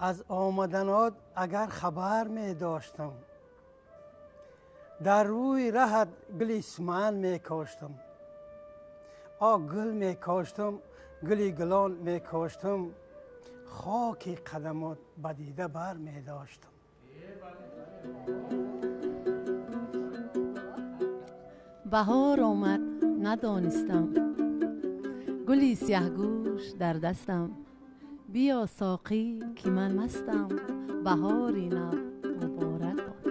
Аз омаданот агар хабар медоштам, дар рӯи раҳат гули суман мекоштам. О гул мекоштам, гули гулон мекоштам, хоки қадамот ба дида бар медоштам. Баҳор омад, надонистам, гули сиёҳгӯш дар дастам. Биё соқӣ ки ман мастам, баҳори нав муборак бод.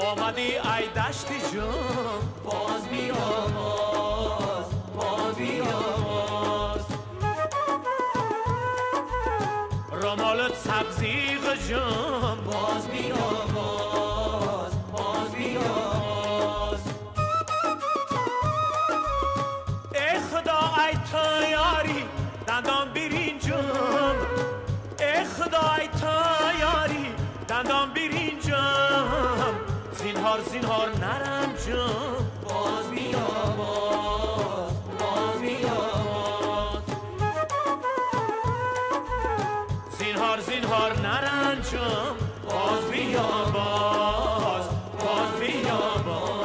Омадӣ ай дашти ҷон, боз биё боз, боз биё боз. Ромолат сабзи ғҷон, боз биё боз, боз биё боз. Эй Худо ай тайёрӣ дандон биринҷам, эй Худо ай тайёрӣ дандон биринҷам. Зинҳор зинҳор наранҷам, боз биё боз, боз биё боз. Зинҳор зинҳор наранҷам, боз биё боз, боз биё боз.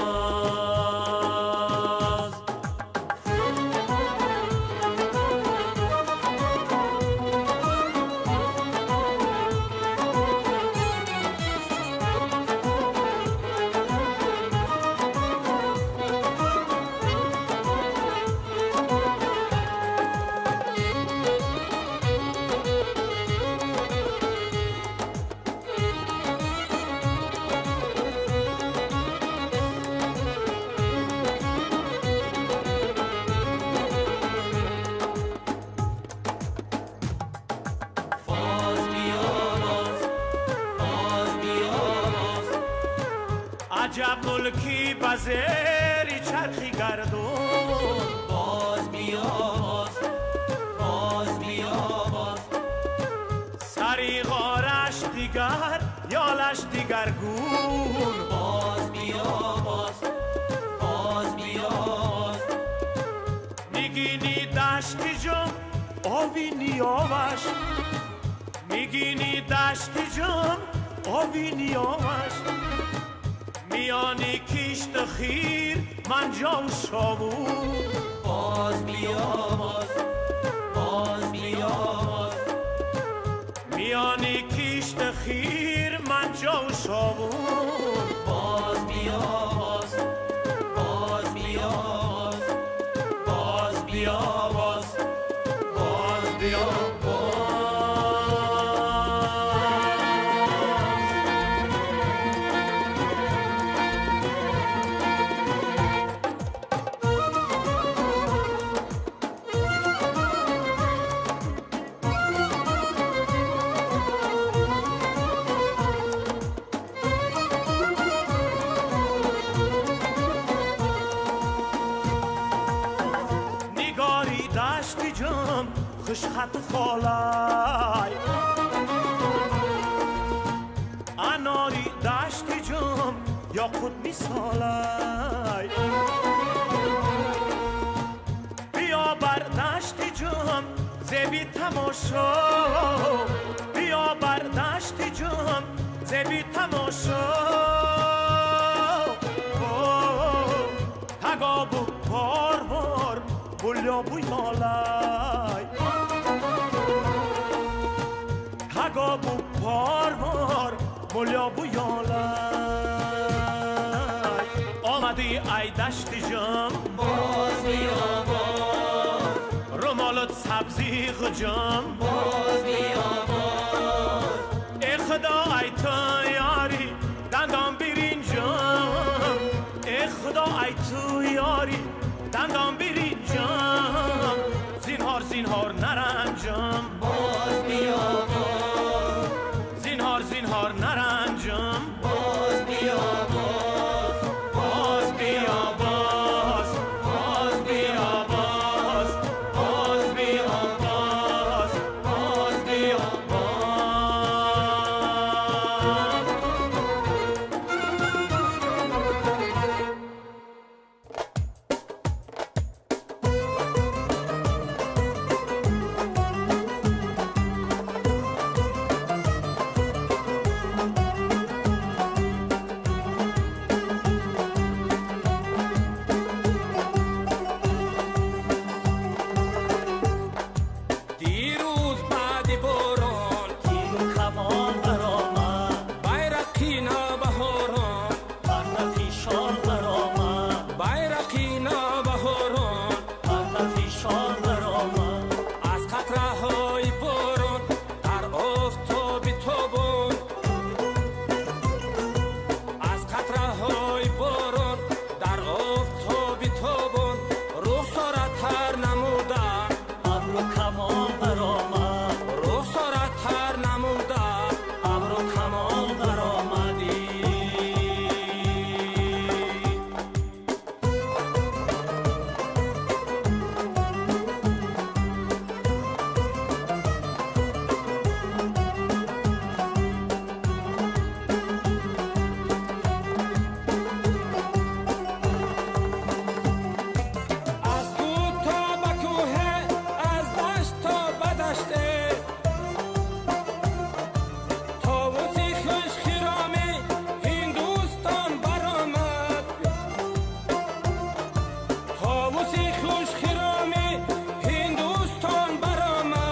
عجب ملکی بزری چرخی گردون، باز بیا باز، باز بیا باز. سری غارش دیگر یالش دیگر گون، باز بیا باز، باز بیا باز. نگینی دشتی جم آوی نیاوش، نگینی دشتی جم آوی نیاوش. میانی کشت خیر من جا و شاوون، باز بیا باز، باز بیا باز. میانی کشت خیر من جا و شاوون، باز بیا باز، باز بیا باز، باز بیا باز، باز بیا باز. خوشخط خالای اناری دشتی جم یاقوت میسالای. بیا بر دشتی جم زبی تماشا، بیا بر دشتی جم زبی تماشا. تگابو بار بار بولیا بویالای، تگابو بار بار بولیا بویالای. آمدی ای دشتی جم، باز بیا باز. رومالت سبزی خجام باز بیا باز ای خدا ای تو یاری دندان برینجام ای خدا ای تو یاری دندان برینجام زینهار زینهار نرنجم باز بیا باز زینهار زینهار نرنجم باز بیا باز باز بیا باز باز بیا باز باز بیا باز باز بیا باز. دیروز بعد باران تیر و کمان برآمد بیرقی نوبهاران بر نفیشان برآمد بیرقی نوبهاران بر نفیشان برآمد از قطره‌های باران در آفتاب تابان از قطره‌های باران در آفتاب تابان رخساره تر نموده ابر و کمان برآمد رخساره تر نموده ابر و کمان برآمدی. از کوه تا به کوه از دشت تا به دشت طاووس خوش خرامی هندوستان برآمد طاووس خوش خرامی هندوستان برآمد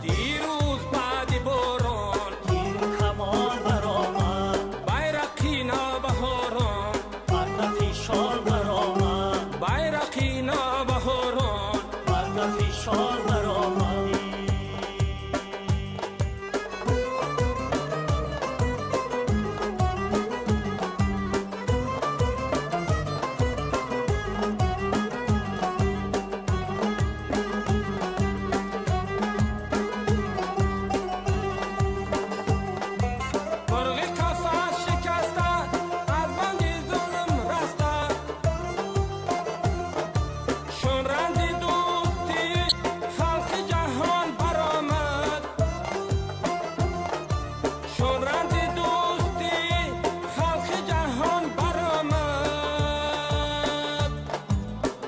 دیروز بعد باران تیر و کمان برآمد بیرقی نوبهاران بر نفیشان برآمد بیرقی نوبهاران بر نفیشان برآمد. مرغ قفس شکسته از بند ظلم رسته چون رند دوستی خلق جهان برآمد چون رند دوستی خلق جهان برآمد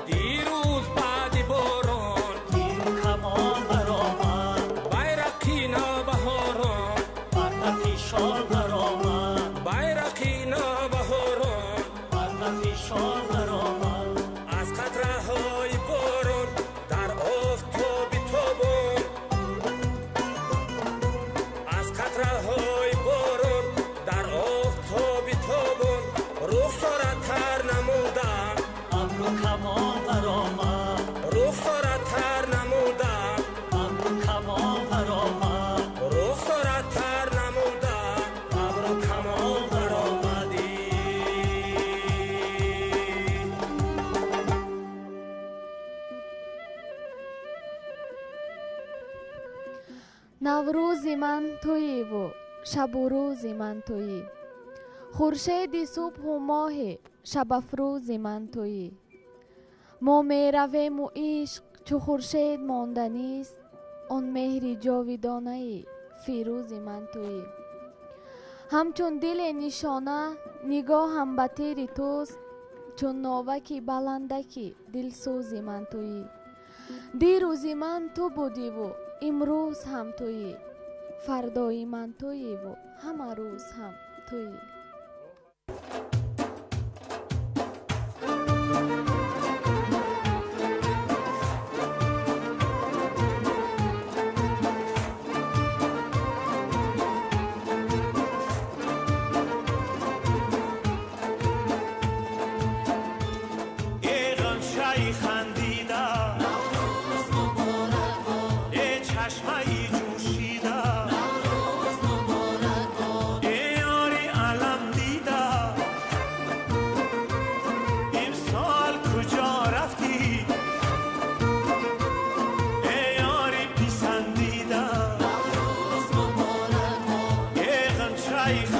دیروز بعد باران تیر و کمان برآمد بیرقی نوبهاران بر نفیشان برآمد بیرقی نوبهاران بر نفیشان برآمد از قطره‌های باران در آفتاب تابان از قطره‌های باران در آفتاب تابان رخساره تر نموده ابر و کمان برآمد رخساره تر نموده ابر و کمان برآمد رخساره تر نموده ابر و کمان برآمدی. Наврӯзи ман туиву шабу рӯзи ман туӣ хуршеди субҳу моҳи шабафрӯзи ман туӣ мо меравему ишқ чу хуршед монданист он меҳри ҷовидонаи фирӯзи ман туӣ ҳамчун диле нишона нигоҳам ба тири туст чун новаки баландаки дилсӯзи ман туӣ дирӯзи ман ту будиву имрӯз ҳам туӣ фардои ман туиву ҳама рӯз ҳам туӣ. ای غنچه خندیده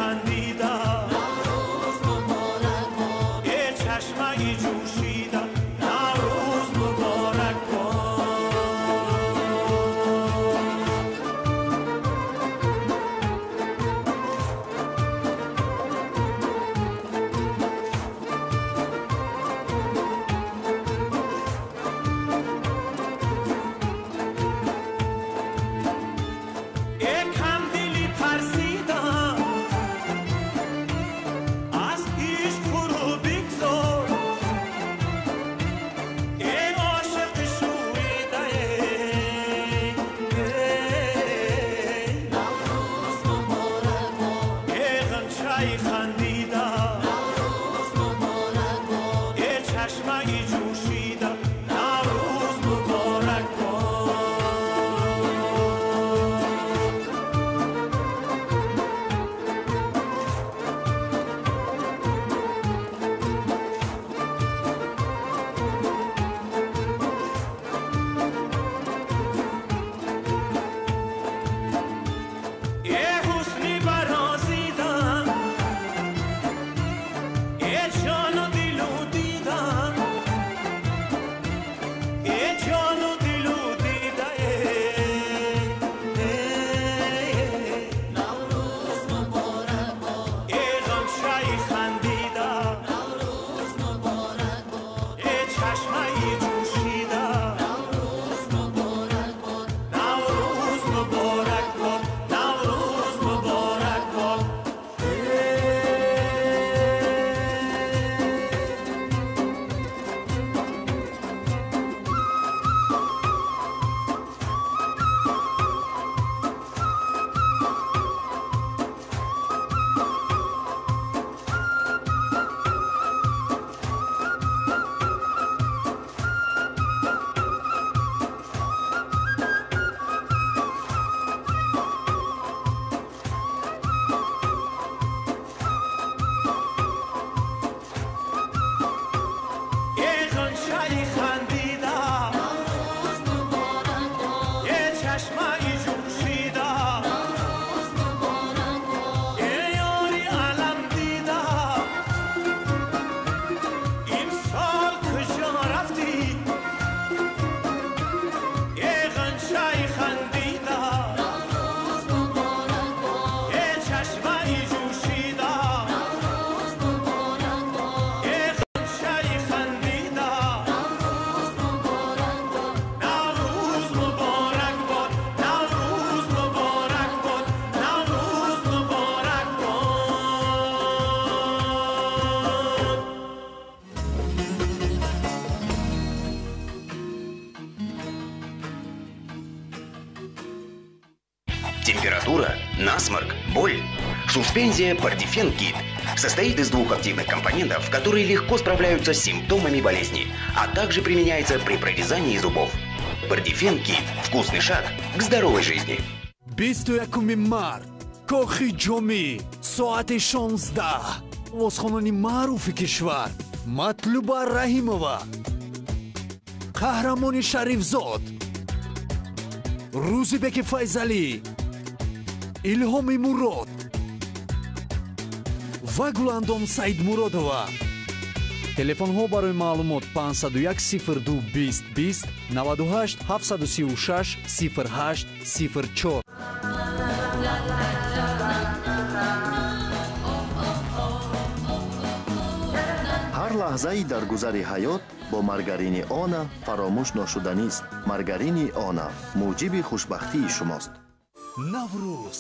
خندیده، نوروز مبارک باد. ای چشمه جوشیده، نوروز مبارک باد. ای کم دلی ترسیدم از عشق فرو بگذار، ای عاشق شوریده، نوروز مبارک باد. ای غنچه خندیده، نوروز مبارک باد. ای چشمه جوشیده، نوروز مبارک باد. ای حسنی برازیدم، ای جان و دل و دیدم، ای جان و دل و دیده، نوروز مبارک باد. ای غنچه خندیده، نوروز مبارک باد. ای چشمه جوشیده، نوروز مبارک باد. نوروز مبارک باد. نوروز مبارک باد. ای غنچه خندیده، نوروز مبارک باد. ای چشمه جوشیده، نوروز مبارک باد. ای یاری علم دیده، امسال کجا رفتی؟ ای غنچه خندیده، نوروز مبارک باد. ای چشمه جوشیده، نوروز مبارک باد. ای غنچه خندیده، نوروز مبارک باد. نوروز مبارک باد. نوروز مبارک باد. نوروز مبارک باد. Температура, насморк, боль. Суспензия Пардифен Кит состоит из двух активных компонентов, которые легко справляются с симптомами болезни, а также применяется при прорезании зубов. Пардифен Кит – вкусный шаг к здоровой жизни. 21 март, Кохи Ҷомӣ, соати 16. Овозхонони маъруфи кишвар Матлуба Раҳимова, Қаҳрамони Шарифзод, Рӯзибеки Файзалӣ, Илҳоми Мурод ва Гуландом Саидмуродова. Телефонҳо барои маълумот 501 02 20 20 98 736 08 04. Ҳар лаҳзаи дар гузари ҳаёт бо маргарини Она фаромӯш ношуданист. Маргарини Она муҷиби хушбахтии шумост. Наврӯз,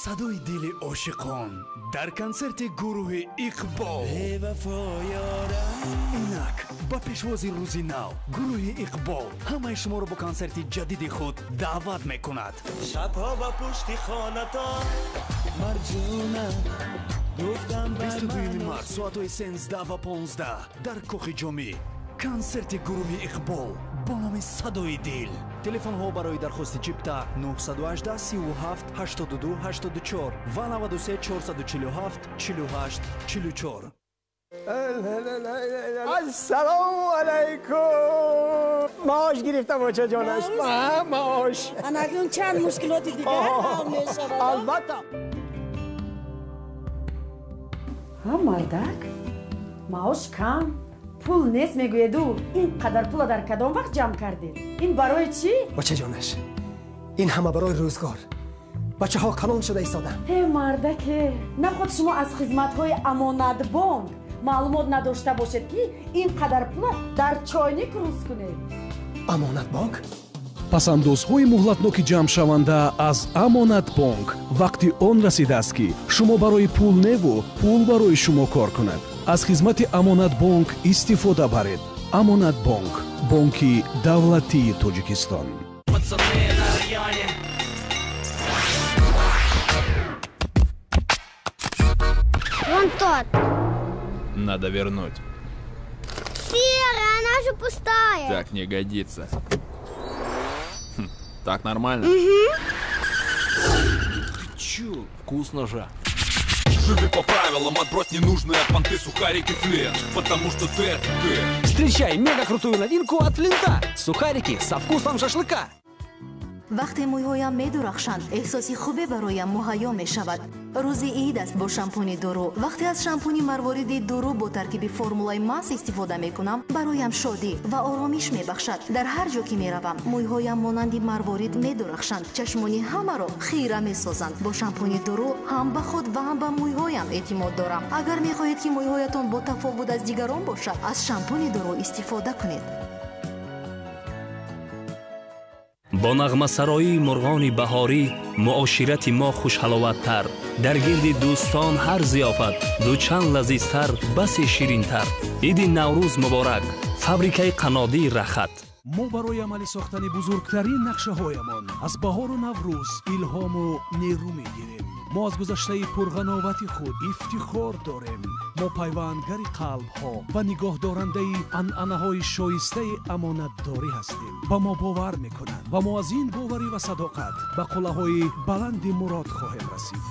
садои дили ошиқон дар консерти гурӯҳи Иқбол. Инак ба пешвози рӯзи нав гурӯҳи Иқбол ҳамаи шуморо бо консерти ҷадиди худ даъват мекунад. Шабҳо ба пушти хонатон марҷуна гуфтам ба 22 март соатҳои 13:15 дар Кохи Ҷомӣ консерти гурӯҳи Иқбол бо номи Садои дил. Телефонҳо барои дархости чипта 918 37 82 84 ва 93 447 48 44. Ассалому алайкум. Маош гирифта боча ҷонаш. Маош. Анакнун чанд мушкилоти дигар ҳал мешавад. Албатта. Мардак, маош кам, пул нест мегӯеду. Ин қадар пула дар кадом вақт ҷамъ кардед? Ин барои чӣ? Бачаҷонаш, ин ҳама барои рӯзгор. Бачаҳо калон шуда истоданд. Э мардаке, наход шумо аз хизматҳои Амонатбонк маълумот надошта бошед, ки ин қадар пула дар чойник рӯз кунед. Амонатбонк? Пасандозҳои муҳлатноки ҷамъшаванда аз Амонатбонк. Вақти он расидааст, ки шумо барои пул неву пул барои шумо кор кунад. Аз хизмати Амонатбонк истифода баред. Амонатбонк, бонки давлатии Тоҷикистон. Пацаны на районе. Вон тот. Надо вернуть. Серая, она же пустая. Так не годится. Хм, так нормально? Угу. Ты чё? Вкусно же. Живи по правилам, отбрось ненужные понты, сухарики, флинт. Потому что ты это ты. Встречай мега крутую новинку от Флинта. Сухарики со вкусом шашлыка. Вақте мӯйҳоям медурахшанд, эҳсоси хубе бароям муҳайё мешавад. Рӯзи ид аст бо шампуни Дуру. Вақте аз шампуни марвориди Дуру бо таркиби формулаи мас истифода мекунам, бароям шодӣ ва оромиш мебахшад. Дар ҳар ҷо ки меравам, мӯйҳоям монанди марворид медурахшанд, чашмони ҳамаро хира месозанд. Бо шампуни Дуру ҳам ба худ ва ҳам ба мӯйҳоям эътимод дорам. Агар мехоҳед, ки мӯйҳоятон бо тафовут аз дигарон бошад, аз шампуни Дуру истифода кунед. Бо нағмасароии мурғони баҳорӣ муоширати мо хушҳаловаттар. Дар гирди дӯстон ҳар зиёфат дучанд лазизтар, басе ширинтар. Иди Наврӯз муборак! Фабрикаи қаннодии Рахат. Мо барои амалӣ сохтани бузургтарин нақшаҳоямон аз баҳору Наврӯз илҳому нерӯ мегирем. Мо аз гузаштаи пурғановати худ ифтихор дорем. Мо пайвандгари қалбҳо ва нигоҳдорандаи анъанаҳои шоистаи амонатдорӣ ҳастем. Ба мо бовар мекунанд ва мо аз ин боварӣ ва садоқат ба қуллаҳои баланди мурод хоҳем расид.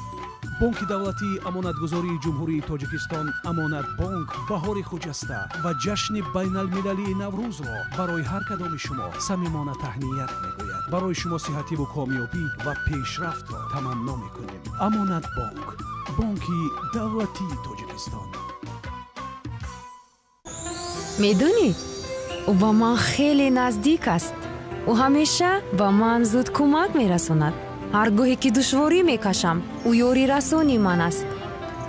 Бонки давлатии амонатгузории Ҷумҳурии Тоҷикистон Амонатбонк баҳори хуҷаста ва ҷашни байналмилалии Наврӯзро барои ҳар кадоми шумо самимона таҳният мегӯяд. Барои шумо сиҳативу комёбӣ ва пешрафтро таманно мекунем. Амонатбонк, бонки давлатии Тоҷикистон. Медонӣ, ӯ ба ман хеле наздик аст. Ӯ ҳамеша ба ман зуд кӯмак мерасонад. Ҳар гоҳе ки душворӣ мекашам, ӯ ёрирасони ман аст.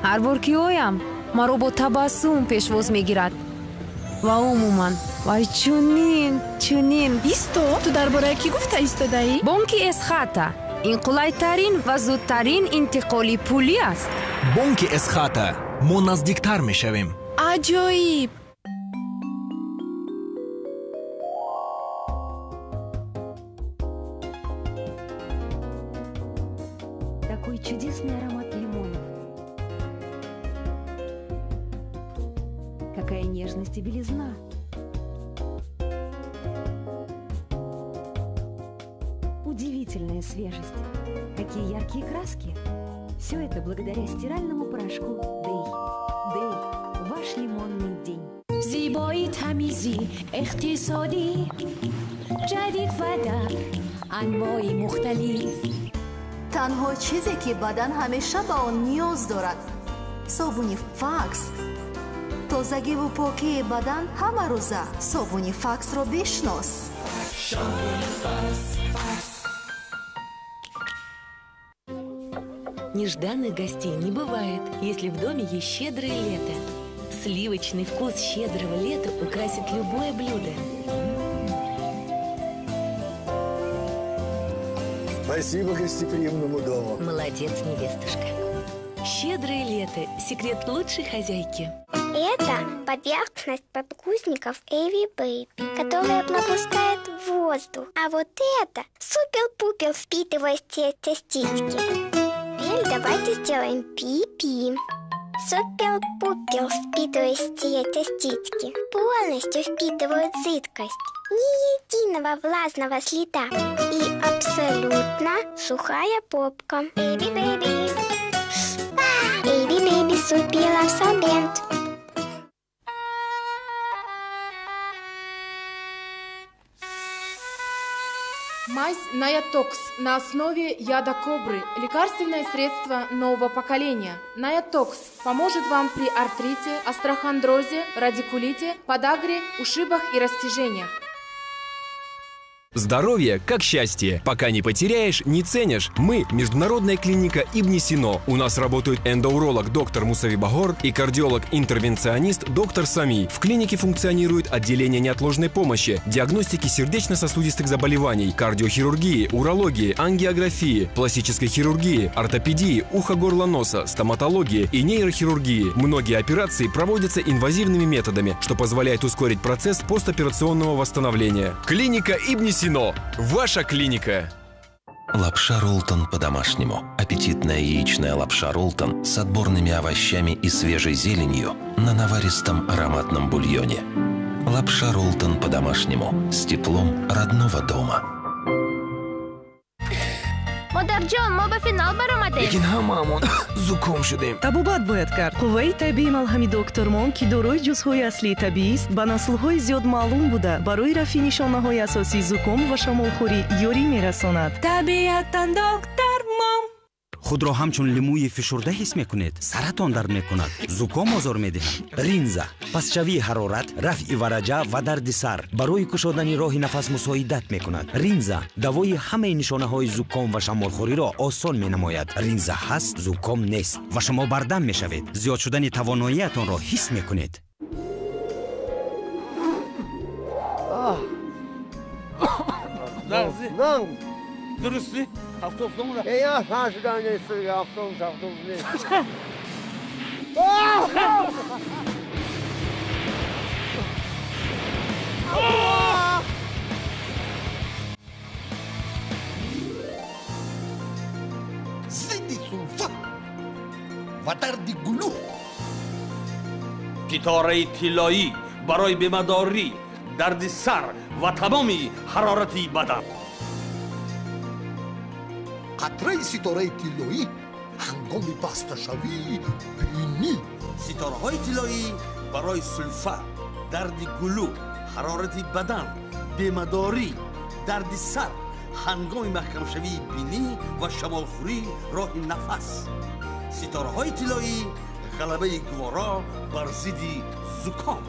Ҳар бор ки оям, маро бо табассум пешвоз мегирад. Ва умуман, вай чунин, чунин. Исто, ту дар бораи кӣ гуфта истодаӣ? Бонки Эсхата. Ин қулайтарин ва зудтарин интиқоли пулӣ аст. Бонки Эсхата. Мо наздиктар мешавем. Аҷоиб! Такой чудесный аромат лимонов. Какая нежность и белизна. Удивительная свежесть. Какие яркие краски. Все это благодаря стиральному порошку Дей. Дей. Ваш лимонный день. Зебои тамизи иқтисодӣ ҷадид ва дар анвои мухталиф. Танҳо чизе, ки бадан ҳамеша ба он ниёз дорад, собуни Факс. Тозагиву покии бадан ҳамарӯза. Собуни Факсро бишнос. Нежданных гостей не бывает, если в доме есть щедрое лето. Сливочный вкус щедрого лета украсит любое блюдо. Спасибо гостеприимному дому. Молодец, невестушка. Щедрое лето – секрет лучшей хозяйки. Это поверхность подгузников Эви Бэйби, которая пропускает воздух. А вот это супер-пупер впитывает все частички. Теперь давайте сделаем пи-пи. Супер-пупер впитывает все частички. Полностью впитывают жидкость. Ни единого влажного следа. И абсолютно сухая попка. Эйби Бэйби. Эйби Бэйби супер абсорбент. Мазь Наятокс на основе яда кобры. Лекарственное средство нового поколения. Наятокс поможет вам при артрите, остеохондрозе, радикулите, подагре, ушибах и растяжениях. Здоровье как счастье. Пока не потеряешь, не ценишь. Мы – Международная клиника Ибн Сино. У нас работают эндоуролог доктор Мусави Багор и кардиолог-интервенционист доктор Сами. В клинике функционирует отделение неотложной помощи, диагностики сердечно-сосудистых заболеваний, кардиохирургии, урологии, ангиографии, пластической хирургии, ортопедии, ухо-горло-носа, стоматологии и нейрохирургии. Многие операции проводятся инвазивными методами, что позволяет ускорить процесс постоперационного восстановления. Клиника Ибн Сино. Ваша клиника. Лапша Ролтон по-домашнему. Аппетитная яичная лапша Ролтон с отборными овощами и свежей зеленью на наваристом ароматном бульоне. Лапша Ролтон по-домашнему с теплом родного дома. Модарҷон, мо ба финал баромадем. Лекин ҳамаамон зуком шудем. Табобат бояд кард. Қувваи табиии малҳами Доктормон, ки дорои ҷузъҳои аслии табиист, ба наслҳои зиёд маълум буда, барои рафъи нишонаҳои асосии зуком ва шамолхӯрӣ ёрӣ мерасонад. Табиатан Доктормон. Худро ҳамчун лимӯи фишурда ҳис мекунед, саратон дард мекунад, зуком озор медиҳад. Ринза пастшавии ҳарорат, рафъи вараҷа ва дарди сар барои кушодани роҳи нафас мусоидат мекунад. Ринза давои ҳамаи нишонаҳои зуком ва шамолхӯриро осон менамояд. Ринза ҳаст, зуком нест ва шумо бардам мешавед. Зиёд шудани тавоноиятонро ҳис мекунед. Дурустӣ? Автобус номера? Я шашидан нест, автобус, автобус нест. Зидди сулфа ва дарди гулӯ. Ситораи тиллоӣ барои бемадорӣ, дарди сар ва тамоми ҳарорати бадан. Қатраи ситораи тиллоӣ ҳангоми басташавии бинӣ. Ситораҳои тиллоӣ барои сулфа, дарди гулӯ, ҳарорати бадан, бемадорӣ, дарди сар, ҳангоми маҳкамшавии бинӣ ва шамолхӯрӣ роҳи нафас. Ситораҳои тиллоӣ ғалабаи гуворо бар зидди зуком.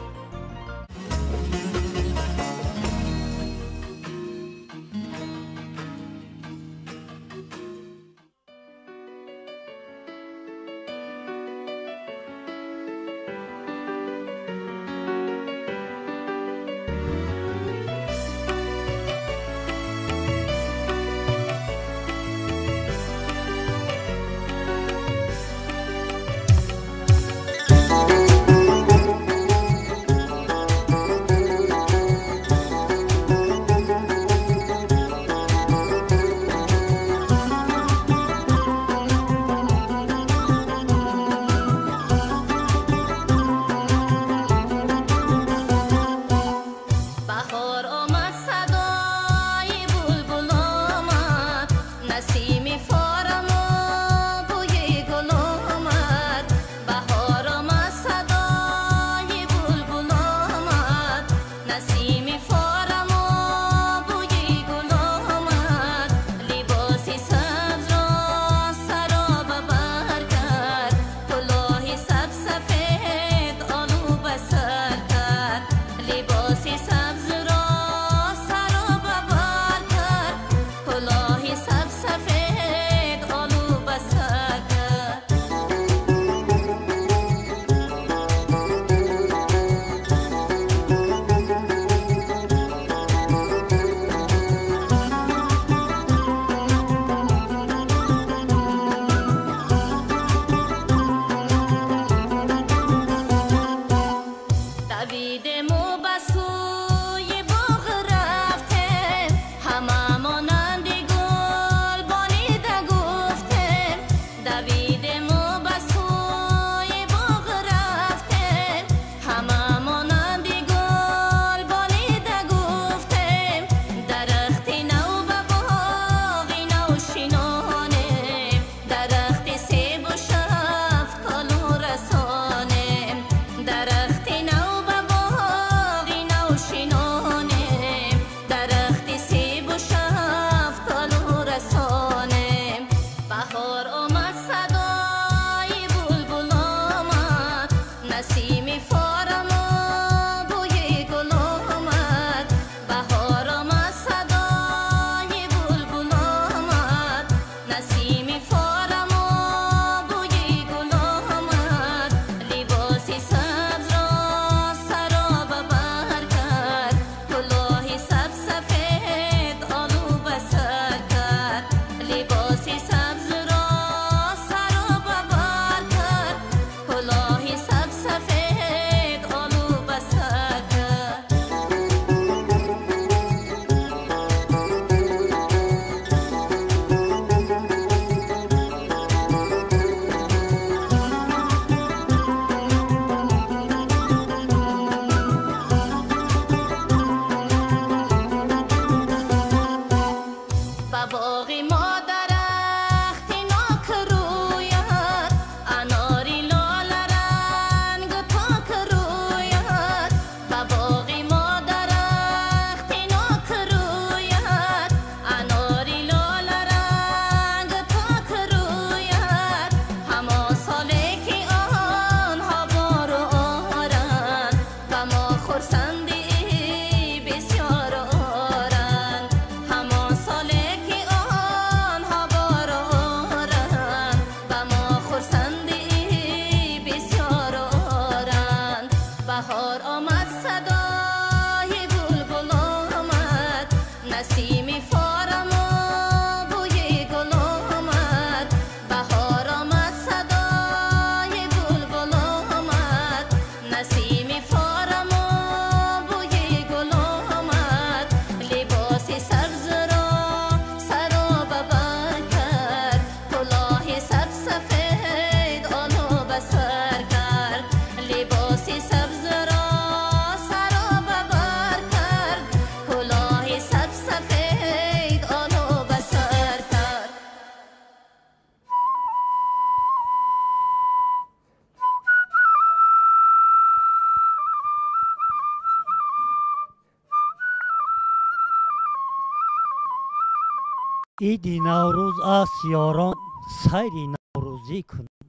Иди Наврӯз аст, ёрон, сайри наврӯзӣ кунам.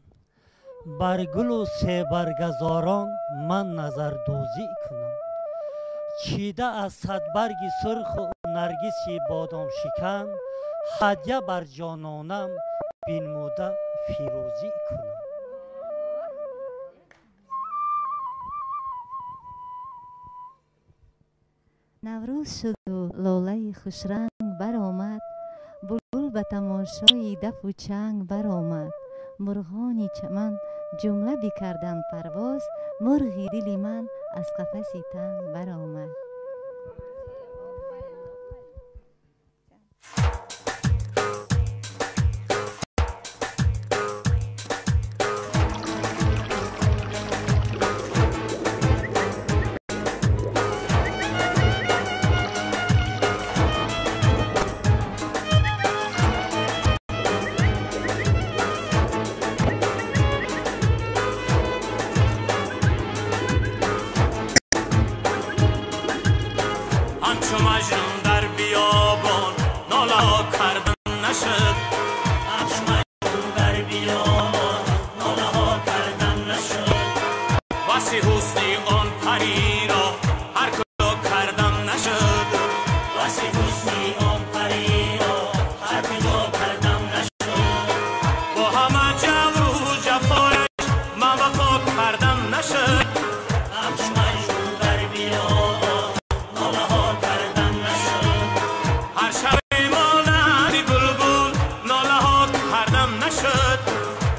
Бар гулу себаргазорон ман назардӯзӣ кунам. Чида аз садбарги сурху наргиси бодомшикан, ҳадя бар ҷононам бинмуда фирӯзӣ кунам. Наврӯз шуду лолаи хушранг баромад, булбул ба тамошои дафу чанг баромад. Мурғони чаман ҷумла бикарданд парвоз, мурғи дили ман аз қафаси танг баромад. Ҳамчу Маҷнун дар биёбон нола кардан нашуд. Ҳамчу Маҷнун дар биёбон нолаҳо кардан нашуд. Васи ҳусни он париро ҳар куҷо кардам нашуд. Васи ҳусни он париро ҳар куҷо кардам нашуд. Бо ҳама ҷавру ҷафояш ман вафо кардам нашуд. Ҳамчу Маҷнун дар биёбон нолаҳо кардан нашуд. Ҳар шабе монанди булбул нолаҳо кардам нашуд.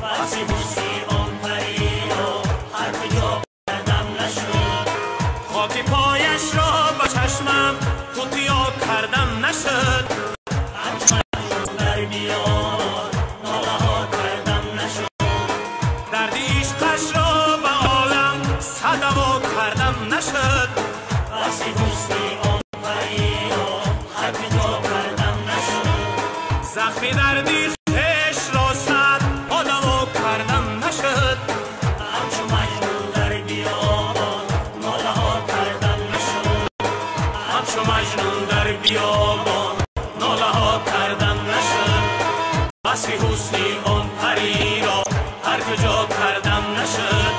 Васи ҳусни он париро ҳар куҷо кардам нашуд. Хоки пояшро ба чашмам тутиё кардам нашуд. Ҳамчу Маҷнун дар биёбон нолаҳо кардам нашуд. Дарди ишқашро ба олам садаво кардам нашуд. Васи ҳусни он париро ҳар куҷо кардам нашуд. Захми дарди хешро сад одаво кардам нашуд. Ҳамчу Маҷнун дар биёбон нолаҳо кардам нашуд. Ҳамчу Маҷнун дар биёбон нолаҳо кардам нашуд. Васи ҳусни он париро ҳар куҷо кардам нашуд.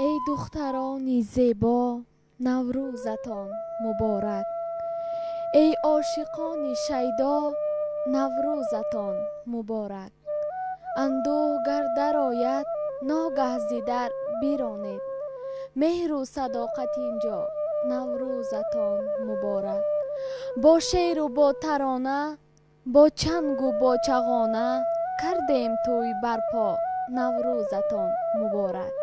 Эй духтарони зебо, Наврӯзатон муборак. Эй ошиқони шайдо, Наврӯзатон муборак. Андӯҳ гар дарояд, ногаҳ зи дар биронед. Меҳру садоқат инҷо, Наврӯзатон муборак. Бо шеъру бо тарона, бо чангу бо чағона, кардем тӯй барпо, Наврӯзатон муборак.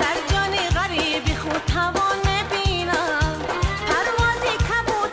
Дар ҷони ғариби худ тавон мебинам. Парвози кабутар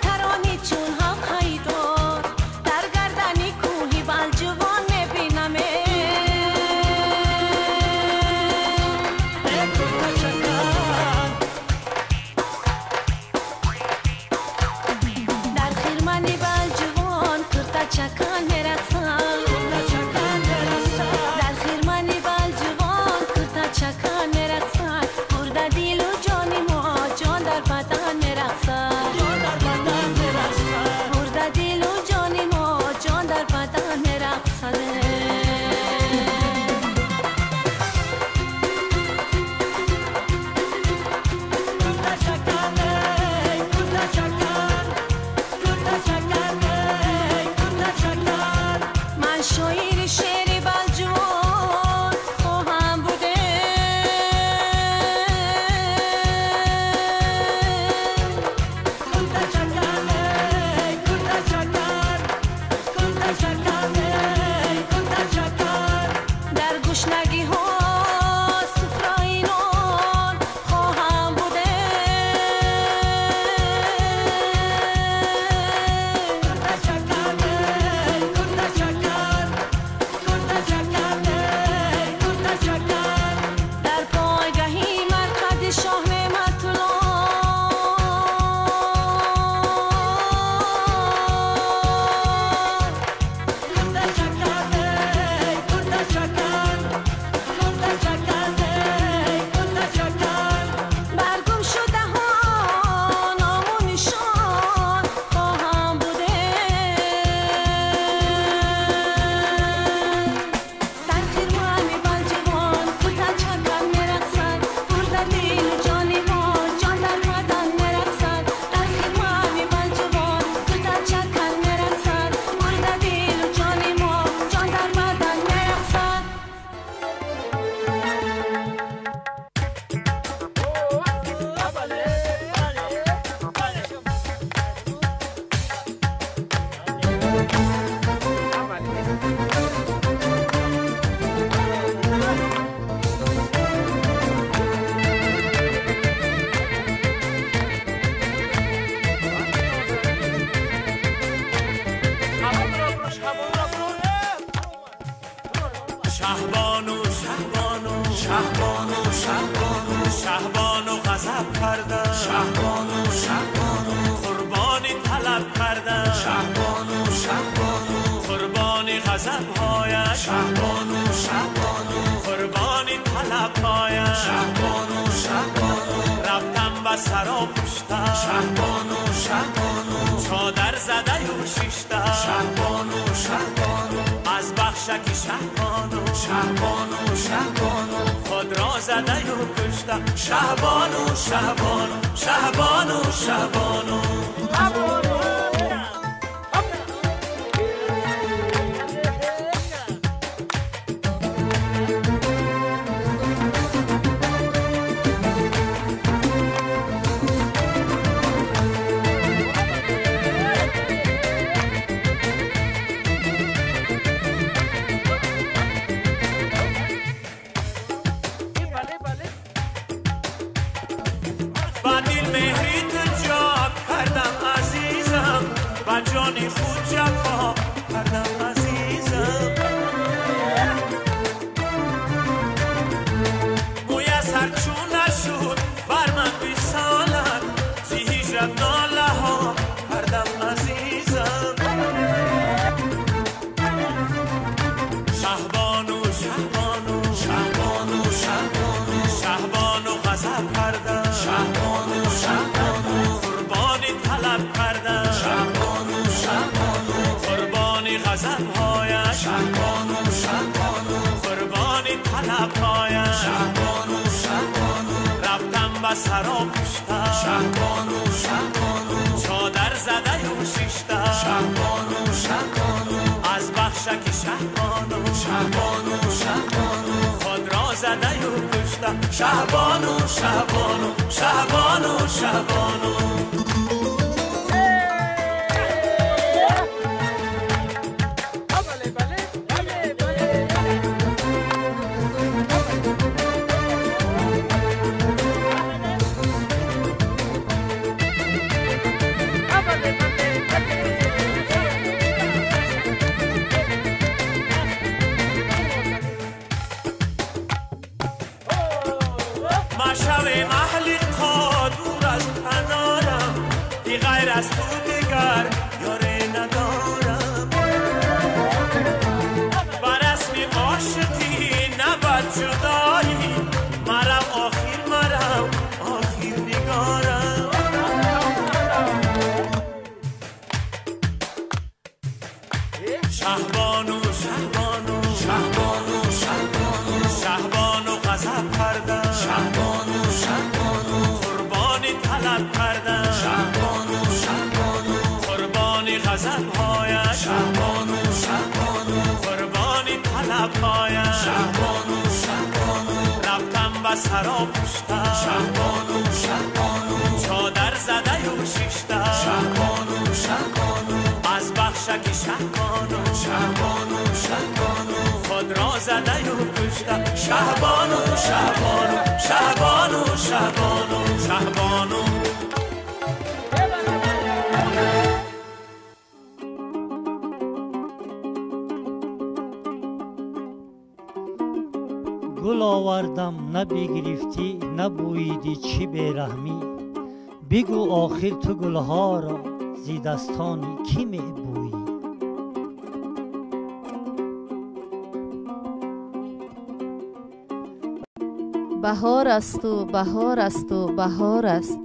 غضب کردم. شهبانو شهبانو قربانی طلب کردم. شهبانو شهبانو قربانی غضب هایش. شهبانو شهبانو قربانی طلب هایش. شهبانو شهبانو رفتم به سرا پشتم. شهبانو شهبانو چادر زده و شیشتم. شهبانو شهبانو از بخشک شهبانو. شهبانو شهبانو خود را زده و کشتم. شهبانو شهبانو شهبانو شهبانو. سرا پشتم. شهبانو شهبانو چادر زده و شیشتم. شهبانو شهبانو از بخشک شهبانو. شهبانو شهبانو خود را زده و کشتم. شهبانو شهبانو شهبانو شهبانو. سرا پشتم. شهبانو شهبانو چادر زده و شیشتم. شهبانو شهبانو از بخشک شهبانو. شهبانو شهبانو خود را زده و کشتم. شهبانو شهبانو شهبانو شهبانو شهبانو. Гул овардам набигирифтӣ, набӯидӣ чӣ бераҳмӣ. Бигӯ охир ту гулҳоро зи дастони кӣ мебӯӣ? Баҳор асту баҳор асту баҳор аст,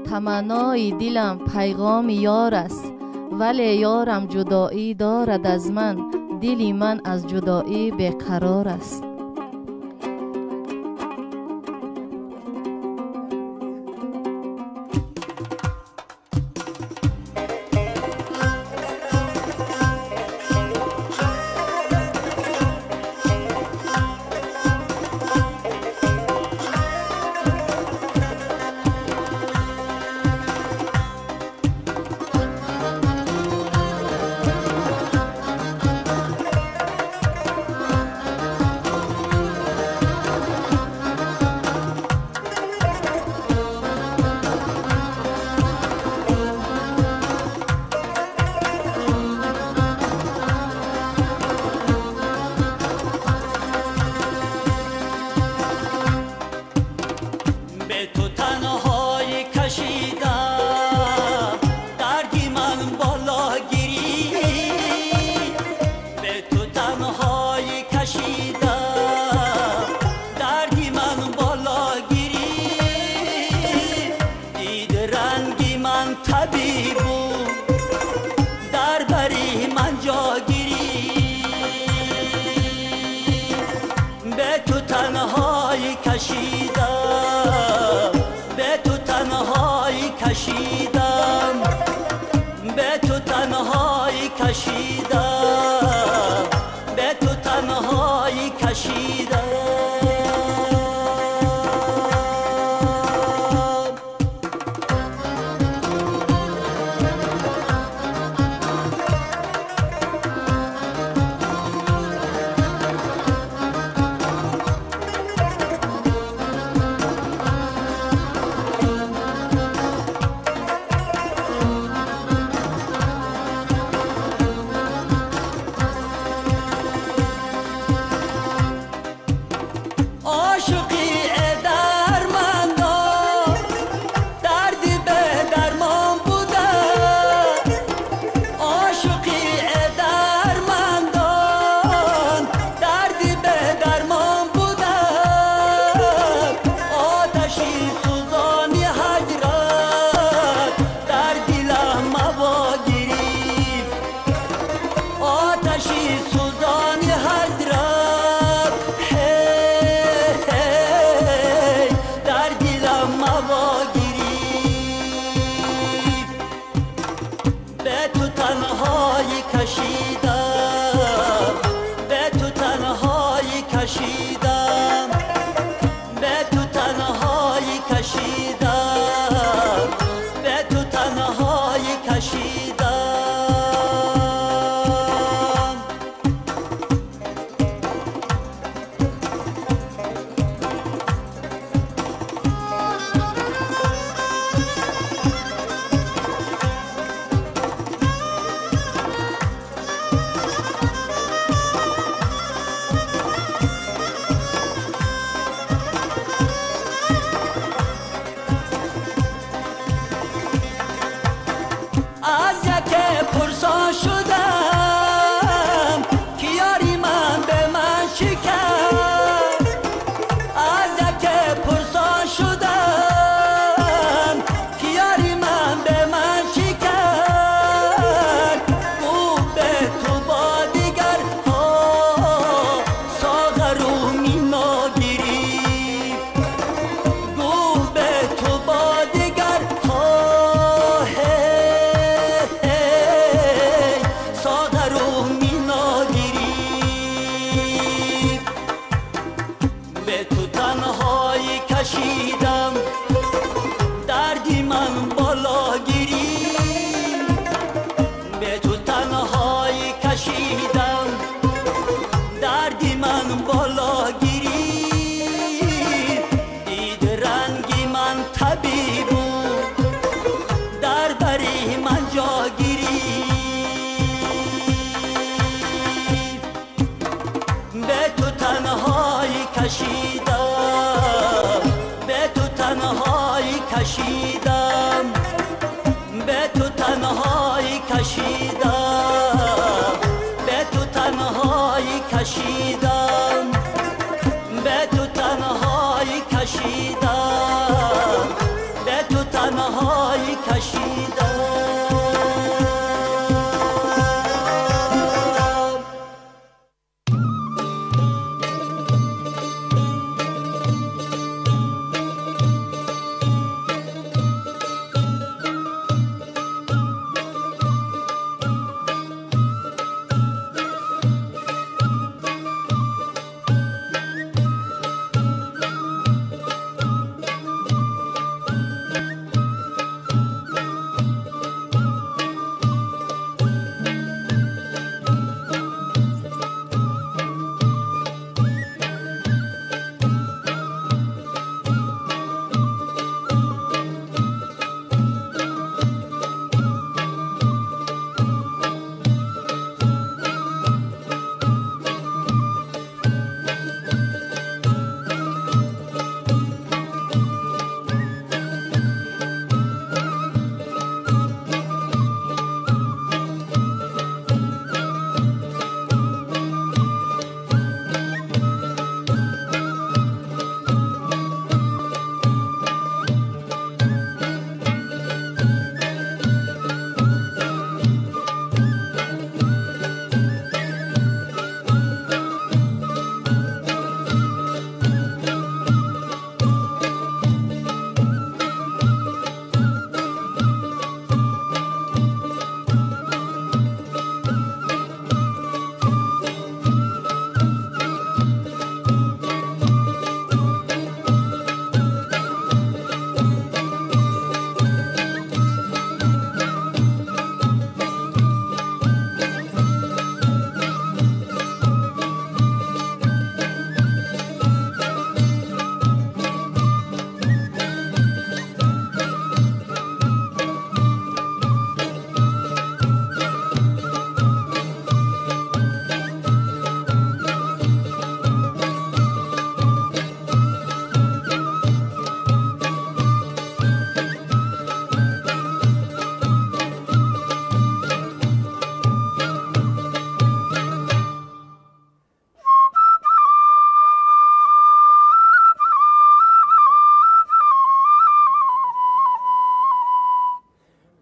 таманнои дилам пайғоми ёр аст. Вале ёрам ҷудоӣ дорад аз ман, дили ман аз ҷудоӣ беқарор аст. кашидам, ба ту танҳоӣ кашидам, ба ту танҳоӣ кашидам.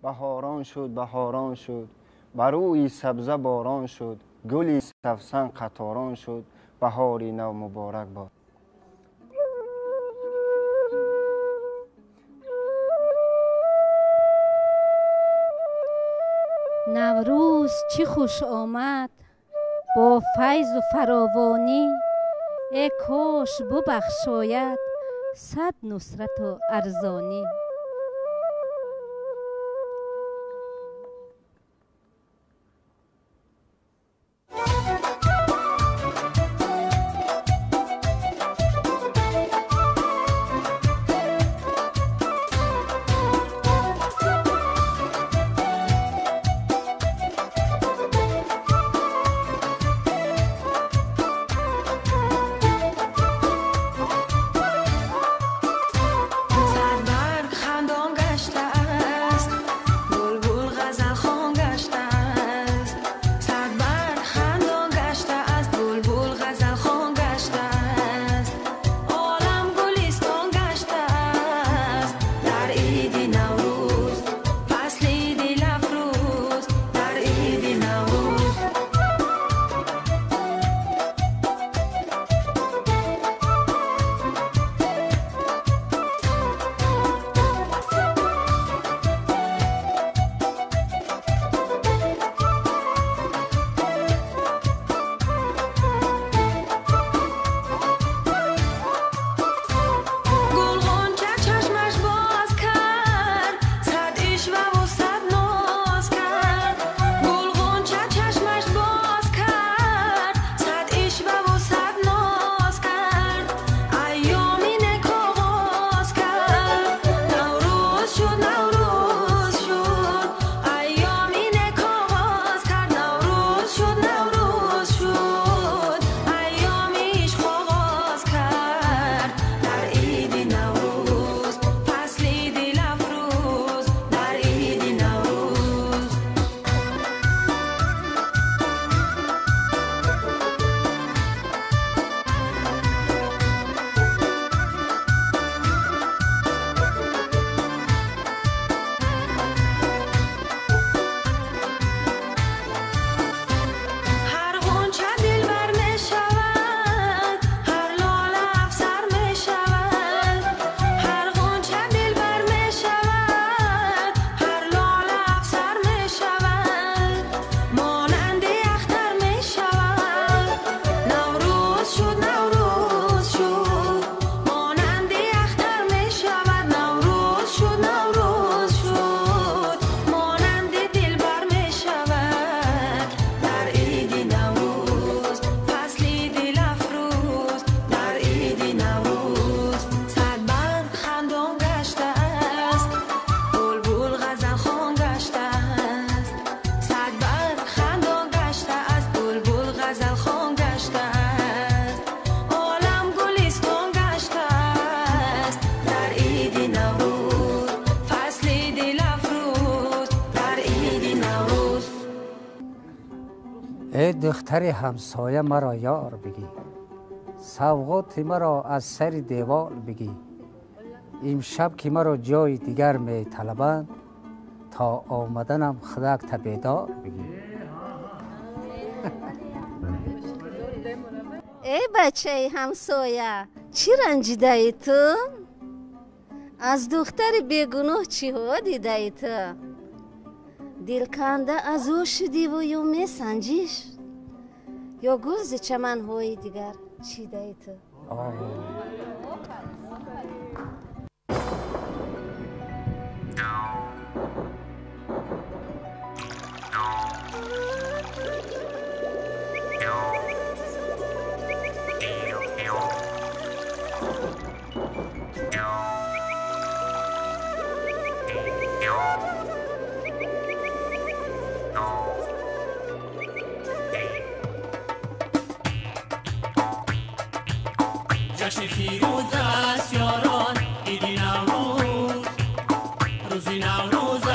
Баҳорон шуд, баҳорон шуд, ба рӯи сабза борон шуд, гули савсан қаторон шуд, баҳори нав муборак бод. Наврӯз чӣ хуш омад бо файзу фаровонӣ, э кош бубахшояд сад нусрату арзонӣ. Эй духтари ҳамсоя, маро ёр бигӣ, савғоти маро аз сари девол бигӣ. Имшаб ки маро ҷои дигар металабанд, то омаданам худакта бедор бигӣ. Эй бачаи ҳамсоя, чӣ ранҷидаи ту? Аз духтари бегуноҳ чиҳо дидаи ту? Дилканда аз ӯ шудиву ё месанҷиш, ё гул зи чаманҳои дигар чидаи ту? جشن فیروز است یاران، عید نوروز، روزی نوروز